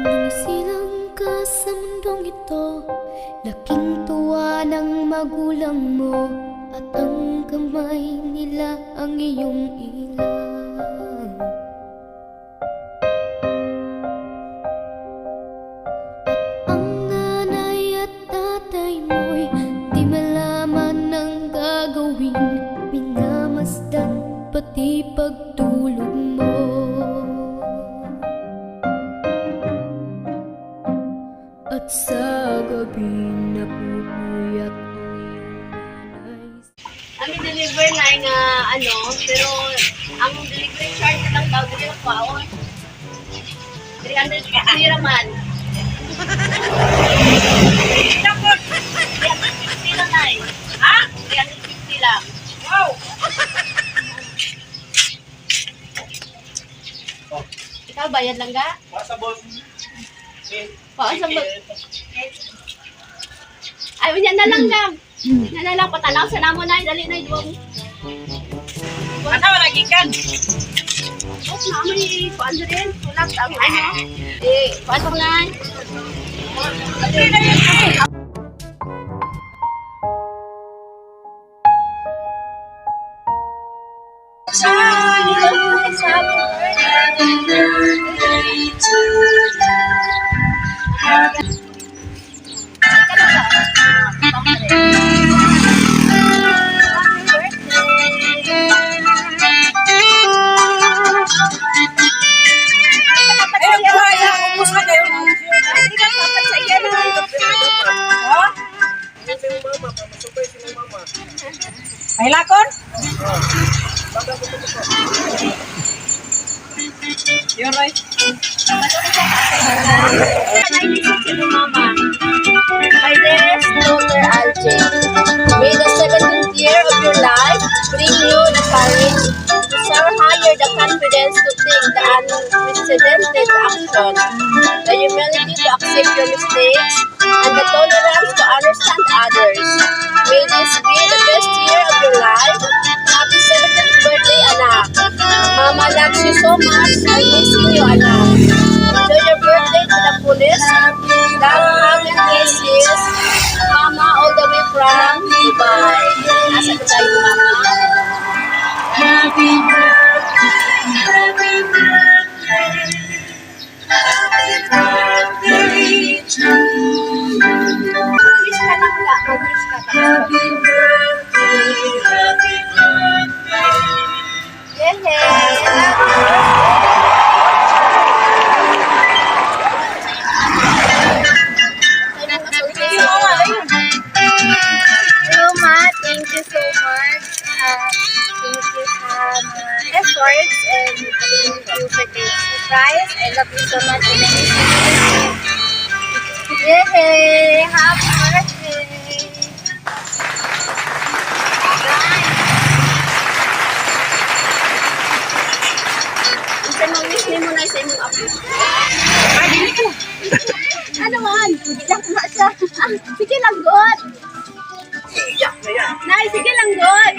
Nang isilang ka sa mundong ito, laking tuwa ng magulang mo, at ang kamay nila ang iyong ilaw. At ang nanay at tatay mo'y di malaman ang gagawin, minamasdan pati pagtulog mo. At sa gabi napupuyat ang iyong nanay. Ang deliver na nga ano, pero ang delivery charge na lang daw dili lang kwaon. 350 raman. 350 lang ay. Ha? 350 lang. Wow! Ikaw bayad lang ga? Pasabot. Paasa ba? Ay, unya na lang lang. Unya na lang patanaw sa namo na dali na duwang. Asa wala gikan? Oh, na may kuan rin. Tulak ang ano. Eh, pasok na. Happy birthday to you. Happy Ay, buhay na ubos na kayo. Ha? Ay, lakon? Yun, Roy. Mama. My dearest daughter Alje, may the 17th year of your life bring you the courage to soar higher, the confidence to take the unprecedented action, the humility to accept your mistakes, and the tolerance to understand others. May this be the best year of your life. Happy 17th birthday, anak. Mama loves you so much. I'm missing you, anak. Enjoy your birthday to the fullest. Love, hug, and kisses. Mama, all the way from Dubai. Nasa Dubai yung mama. Happy birthday, happy birthday, happy birthday to you. Mag-wish ka lang ka. Mag-wish ka. Happy birthday, happy birthday. Yehey! Hello, Ma. Thank you so much. Thank you sa mga efforts and thank you for this surprise. I love you so much and I miss you. Yay! Happy birthday! Isa mo wish ni mo na sa imong apo. Ay, dili ka na. Ano man? Sige lang na siya. Ah, sige lang, God. Nay, sige lang, God.